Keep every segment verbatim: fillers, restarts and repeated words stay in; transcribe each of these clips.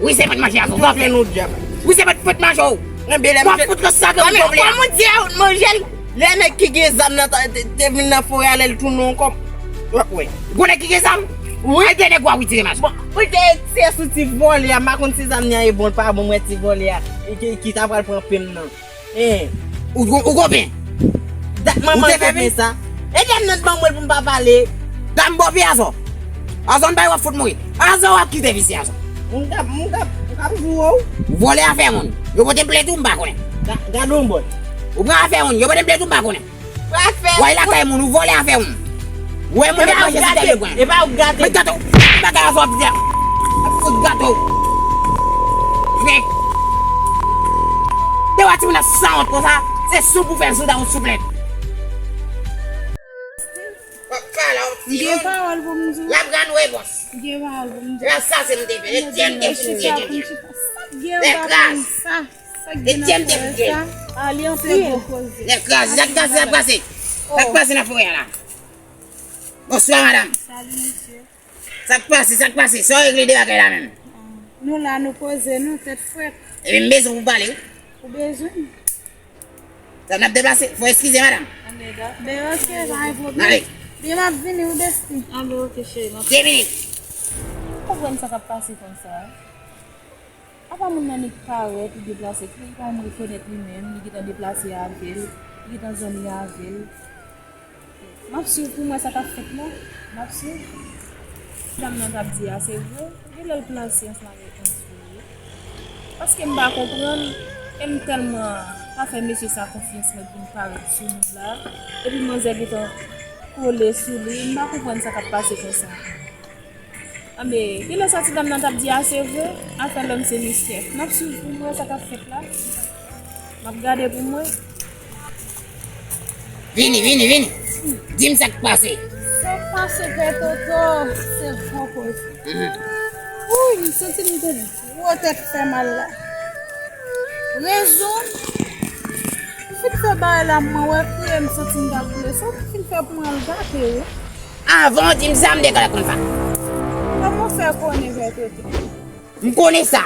Wi, se mwen k manje a, zòt. Wi, se mwen k fout manje w. Mwen fout nan sa ke mwen vle a. Kòman di a ou t manje l? Lè nèg ki gen zam nan te, te vin nan forè a, lè l tounen ankò, w ap wè. Gon nèg ki gen zam? Wi. Ay, de nèg w a wi tire mache. Bon, pou te se sou ti vòlè a, m pa konn si zam nan e bon l pa bon, mwen ti vòlè a ki, ki ta pral pran pen m nan. Hein. Ou, ou, ou gon pen? Dat manman l fè pen sa. E dam nan t ban mwen l pou m pa pale. Dam bò pi azò. Azò n bay w ap fout mouri. Azò w ap kite visye azò. M k ap, m k ap, m k ap joure w. Ou vòlè afè moun. Yo pote m plent ou m pa konnen. Ga-, gade yon bòy. Ou pran afè moun. Yo pote m plent ou m pa konnen. Pral fè. Ou al lakay moun, ou vòlè afè moun. Ou wè moun ap manje sitèl yo pran. E pa ou k gate. Mwen gate w. Bagay azò ap di a. Ap fout gate w. Frè. Te wè timoun nan sanwont konsa, se sou pou fè l sou dan ou souplet. W ap pale w ti moun. M gen pawòl pou m di w. L ap rann repons. M gen pawòl pou m di w. L ap sase m te fè. E dye m te fè. Lè kraz. Sa k gen anba pwen sa? Sa k gen nan forè sa? A, li antre gwo koze. Lè kraz. Sa k pase, sa k pase? Sa k pase nan forè a la? Bonswa, madanm. Salut, mesye. Sa k pase, sa k pase? Sa w regle de bagay la menm? Ah, nou la, nou poze, nou tèt frèt. Epi m bezwen pou pale wi. Ou bezwen m? Sa n ap deplase, fò eskize, madanm. Anben, ok, pa gen pwoblèm. Ale. Byen, m ap vini, wi, besti. Anben, ok, cheri, m ap... De minit. Ou konprann sa k ap pase konsa? Apa moun nan li parèt, li deplase, ki li pa menm rekonèt li menm, li gentan deplase avè l, li gentan zanmi avè l. M ap swiv pou m wè sa k ap fèt la. M ap swiv. Dam nan t ap di a, se vre. Gen lè l plase ansanm avèk yon fi. Paske m pa konprann, e m tèlman pa fè mesye sa konfyans, mwen vin parèt sou nou la. Epi manzè gentan kole sou li. M pa konprann sa k ap pase konsa. Anben, kilè sa ti dam nan t ap di a se vre? Afè lòm se misyè. M ap swiv pou m wè sa k ap fèt la. M ap gade pou m wè. Vini, vini, vini. Di m sa k pase. Sa k pase, Pè Toto, se gwo koze. Mhm. Wouy, m santi m te gwo tèt fè mal la. Rezon, m fin fè bagay la, mwen wè kriye, m santi m t ap kriye. Sa w fin fè pou mwen al gate, wi. Avan w di m sa, m deja konn sa. Kòman w fè konnen, Pè Toto? M konnen sa.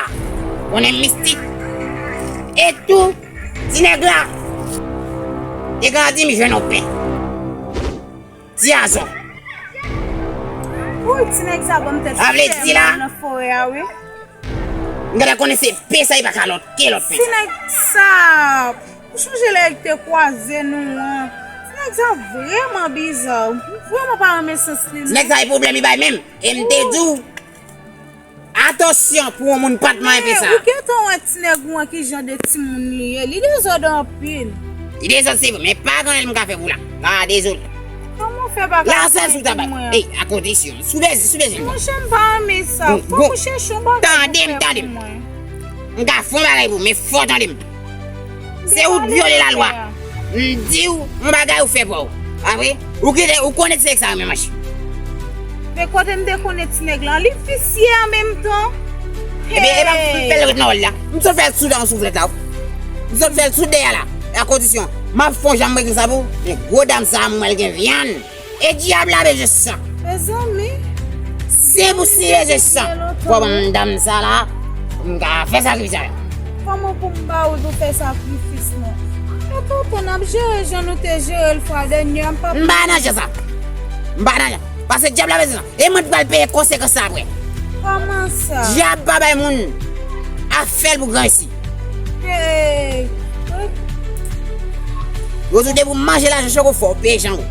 Konnen mistik. E tou, ti nèg la te ka di m jwenn yon pen. Ti azò. Wouy, ti nèg sa ban m tèt fè mal nan forè a, wi. M gentan konnen se pen sa, e pa ka lòt, ke lòt pen sa. Ti nèg sa, ou chonje lè l te kwaze nou an? Ti nèg sa vrèman biza. M vrèman pa renmen sans li, non. Ti nèg sa e pwoblèm li bay menm. E m te di w, atansyon pou yon moun pa t manyen pen sa. Men, ou gentan wè ti nèg ou an ki jan de timoun li ye. Li dezòd anpil. Li dezòd se vre, men pa gen anyen m ka fè pou la. Ah, dezole. Kòman w fè bagay sa pou mwen? La, sèl sou tabak. Ey, a kondisyon. Sou bezwen, sou bezwen. Monchè, m pa renmen sa. Fòk ou chèche yon bagay pou fè pou mwen. Tande m, tande m. M ka fè yon bagay pou ou, men fò w tande m. Se ou k vyole lalwa. M di w yon bagay, ou fè pa w. Pa vre? Ou kite, ou konnen ti nèg sa renmen manch. Men kote m te konnen ti nèg lan, li visye an menm tan. Ebyen, e pa m fè l ret nan wòl la. M sot fè l sou dan souflèt la. M sot fè l sou dèyè la. A kondisyon, m ap fè yon jan m regle sa pou ou. Men gwo dam sa, m wè l gen vyann. E dyab la bezwen san. Mezanmi. Se pou si bezwen san. Fò ban m dam sa la, pou m ka fè sakrifis sa. Kòman pou m ba ou pou fè sakrifis lan? E tonton, n ap jere jan nou te jere l fwa dènye a, m pa... M pa nan jan sa. M pa nan jan. Paske dyab la bezwen san. E mwen ki pral peye konsekans sa apre. Kòman sa? Dyab pa bay moun afè l pou granmesi. Hey! Yo di w depi w manje lajan chòk ou fò w peye jan ou.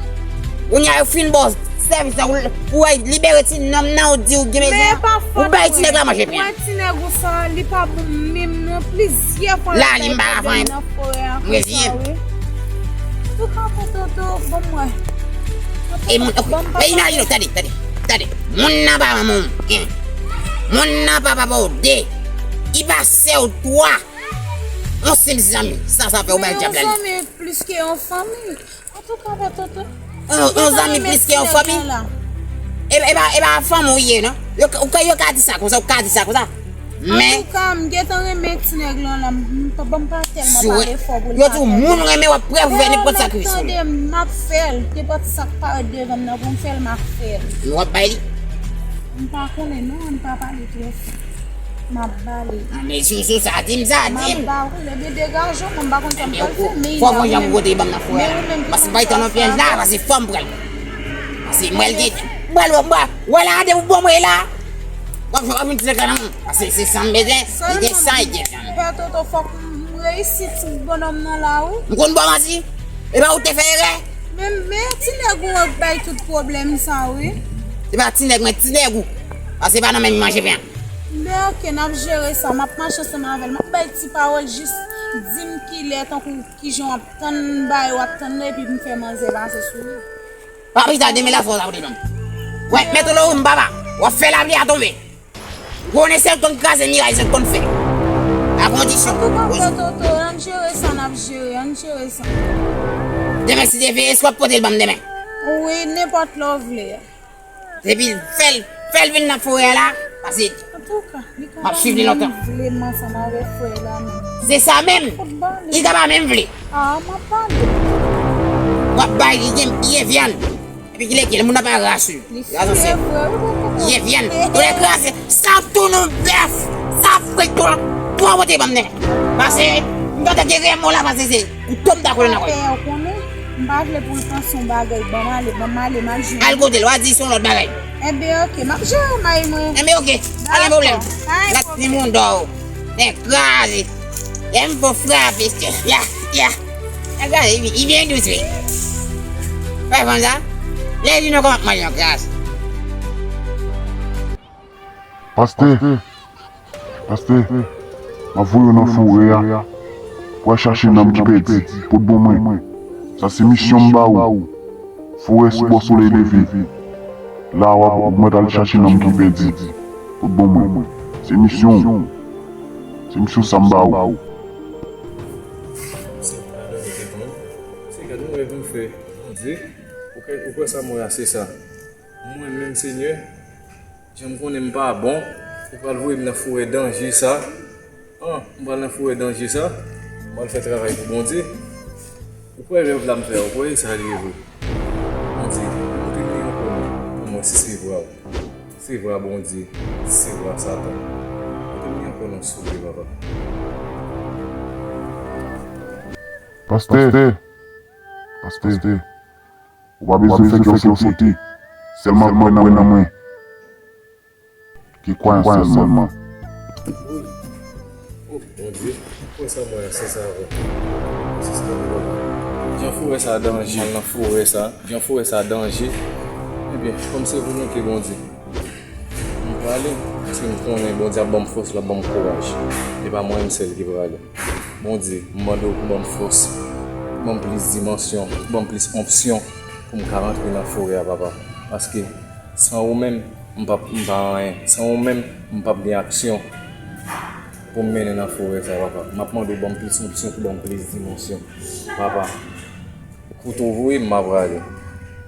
Kounye a yo fin ba w sèvis la, ou, ou al libere ti nonm nan, ou di w gen bezwen an, ou bay ti nèg la manje pen an. Mwen ti nèg ou sa, li pa bon menm non, plizyè fwa l al bay dam nan forè a konsa, wi. Tou kanpe Toto, ban m wè. E moun, ok. E imajine w, tande, tande, tande. Moun nan pa manman w, en. Moun nan pa papa w, de. Li pa sè w, twa. Yon senp zanmi, sa, sa fè w bay dyab la li. Yon zanmi plis ke yon fanmi. Antouka, Pè Toto. Yon, yon zanmi plis ke yon fanmi. E, e pa, e pa fanmi w ye, non. Yo, ou ka, yo ka di sa konsa, ou ka di sa konsa. Men antouka, m gentan renmen ti nèg lan la. M, m pa, ban m pa tèlman pale fò pou l pa tande. Yo di w moun renmen w ap prè pou fè nenpòt sakrifis. Tande, m ap fè l. Nenpòt sa k parèt devan m nan pou m fè l, m ap fè l. Men w ap bay li. M pa konnen non, ann pa pale twòp. M ap bale. Ah, men sou, sou sa, di m sa, di m. M ap bale, men degaje w, mwen m pa konn sa m pral fè, men fò w jan pou kote ban m nan forè a. Paske m pa t nan pyèj la, paske fò m pral. Paske mwen l gen, mwen l wè, mwen, wè la, de ou bon mwen la. W ap jwe, w ap vin tire kannan. Paske se san m bezwen, li gen san, li gen san. Pè Toto, fòk m reyisi ti bonnonm nan la, wi. M konn bon manti. E pa ou te fè erè? Men, men ti nèg ou an k bay tout pwoblèm sa, wi. Se pa ti nèg mwen, ti nèg ou. Paske se pa nan men m manje pen an. Men oke, n ap jere sa. M ap mache ansanm avè l. M ap bay ti pawòl, jis di m kilè, tankou kijan w ap tann bagay, w ap tann nan, epi m fè manzè pase sou li. Pa pita, demen la fò sa ou te jwenn. Wè, mèt ou lori m papa. W ap fè lapli a tonbe. Konnen sèl konn kraze miray, sèl konn fè. A kondisyon. Antouka, pè Toto, ann jere sa n ap jere, ann jere sa. Demen, si Dye vle, èske w ap pote l ban m demen? Wi, nenpòt lè w vle. Epi, fè l, fè l vin nan forè a la, paske m ap swiv li lontan. Antouka, li ka pa menm vle m ansanm avèk frè la menm. Se sa menm. Fout bale. Li ka pa menm vle. Ah, m ap bale. W ap bay li gen pye vyann. Epi ki lekel moun ap arase. Li fye vre, wi, wi, wi. Ye vyann. Tou lè kraze. Sa tou nou bèf. Sa frit tou. Twa wote ban m nen. Pase, m pa ta gen renmen w la pase se kouto m ta kole nan kò. Pè, ou konnen, m pa vle pou l panse yon bagay. Ban m ale, ban m ale, m al jwenn. Al kote l, w a di se yon lòt bagay. Enben, oke, m ap jere may mwen. Enben, oke. Pa gen pwoblèm. Dakò. N ap ni moun dò. Nèg kraze. Lè m fò frape, ya, ya. Nèg kraze, li, li byen dous, wi. Wè fanm sa? Lè li nan kòman manje yon kras. Pastè, pastè, m ap voye w nan forè a pou al chache nanm ki pèdi, pot bon mwen. Sa se misyon m ba ou. Forè sou bò solèy leve. La w ap, ou mèt al chache nanm ki pèdi. Pot bon mwen. Se misyon w. Se misyon sa m ba ou. Se gad mwen vin fè, Bondye. Ou kwè, ou kwè sa m wè a, se sa. Mwen menm, Senyè, jan m konnen m pa bon, ou pral voye m nan forè danje sa. An, m pral nan forè danje sa. M pral fè travay pou Bondye. Ou kwè rèv la m fè a, ou kwè e sa li ye vre? Bondye, montre m li ankò non, pou m wè si se vwa w. Se vwa Bondye, se vwa Satan. Montre m li ankò non, souple, papa. Pastè! Pastè! Ou pa bezwen fè kè w sote. Sèlman kwè nan mwen. Gen kwayans sèlman. Wi. O Bondye, kwè sa mwen, se sa vre. Se sa vre, papa. Jan forè sa danje, nan forè sa. Jan forè sa danje. Ebyen, kòm se volonte Bondye, m prale, paske m konnen Bondye ap ban m fòs, l ap ban m kouraj. E pa mwen menm sèl ki prale. Bondye, m mande w pou ban m fòs, pou ban m plis dimansyon, pou ban m plis onksyon, pou m ka rantre nan forè a, papa. Paske san ou menm, m p ap, m pa anyen. San ou menm, m p ap gen aksyon pou m mennen nan forè sa, papa. M ap mande w ban m plis onksyon, pou ban m plis dimansyon, papa. Kote w voye m, m ap prale.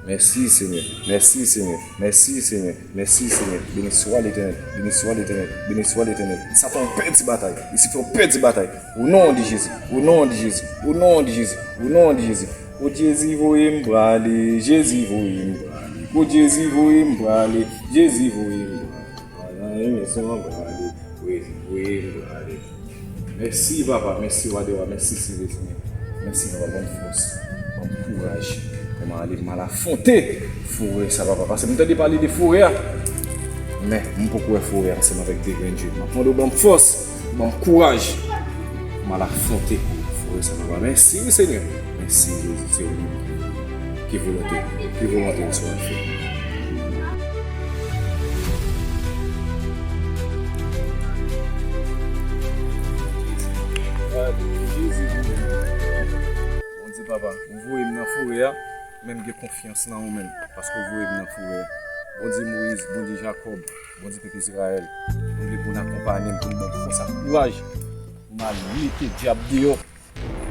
Mèsi, Senyè. Mèsi, Senyè. Mèsi, Senyè. Mèsi, Senyè. Beni swa Letènèl. Beni swa Letènèl. Beni swa Letènèl. Satan, w pèdi batay. Lisifè, w pèdi batay. O non de Jezi. O non de Jezi. O non de Jezi. O non de Jezi. Kot Jezi voye m prale. Jezi voye m prale. Kot Jezi voye m prale. Jezi voye m prale. Anyen, men se yon prale. Wi, wi, prale. Mèsi, papa. Mèsi, wa de wa. Mèsi, Senyè, Senyè. Mèsi, papa. Ban m fòs. Ban m kouraj. Pou m ale, m al afwonte forè sa, papa. Paske m tande pale de forè a. Men, m poko wè forè a ansanm avèk de grenn je. M ap mande w ban m fòs. Ban m kouraj. Pou m al afwonte forè sa, papa. Mèsi, wi, Senyè. Mèsi, Jezi, se ou menm ki volonte, ki volonte w se w ap fè. Bondye papa, ou voye m nan forè a, men m gen konfyans nan ou menm, paske ou voye m nan forè a. Bondye Moyiz, Bondye Jakòb, Bondye pèp Izrayèl, Bondye pou n akonpanye m, pou n ban m fòs ak kouraj, pou m al mete dyab deyò.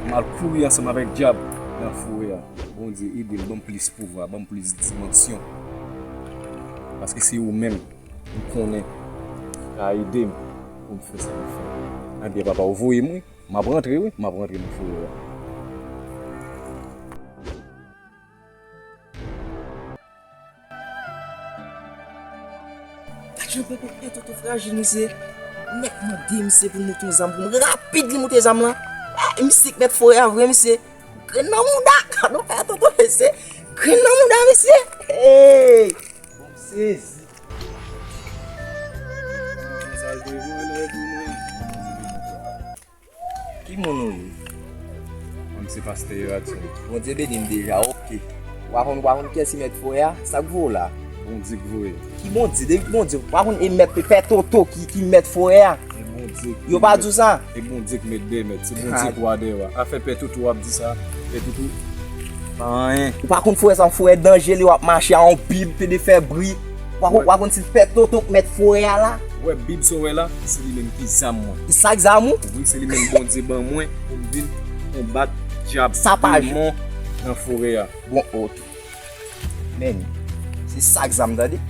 M al kouri ansanm avèk dyab nan forè a. Bondye, ede m, ban m plis pouvwa, ban m plis dimansyon. Paske se ou menm m konnen ki ka ede m pou m fè sa m fè. Ebyen, papa, ou voye m, wi. M ap rantre, wi. M ap rantre nan forè a. Pè Toto frajil, misye. Nèg mande misye pou l moute yon zam pou mwen. Rapid, li moute zam lan. Eh, misye k mèt forè a vre, misye. Grenn nan mouda. Gad yon pè Toto, mesye. Grenn nan mouda, mesye. Hey! Bon, m sezi. Sa l te vòlè pou mwen. Ki moun ou ye? Mwen, se pastè Eratyon. Bondye beni m deja, oke. Ou pa konn, ou pa konn kiyès ki mèt forè a? Sa k voye w la? Bondye k voye. Ki Bondye? Depi Bondye, ou pa konn e mèt Pè Toto ki, ki mèt forè a? E Bondye ki Yo pa mèt, di w sa? E Bondye k mèt dèyè mèt. Se Bondye k wa dèyè wa. Afè Pè Toto w ap di sa, Pè Toto pa anyen. Ou pa konn forè sa, yon forè danje li, w ap mache a yon bib, pede fè bri. Ou pa konn, ou pa konn si Pè Toto k mèt forè a la? Ou wè bib sa w wè la, se li menm ki zam mwen. Sa k zam ou? Wi, se li menm Bondye ban mwen pou m vin konbat dyab, Sa pa demon nan forè a. Bon, oke. Men, se sa k zam, tande.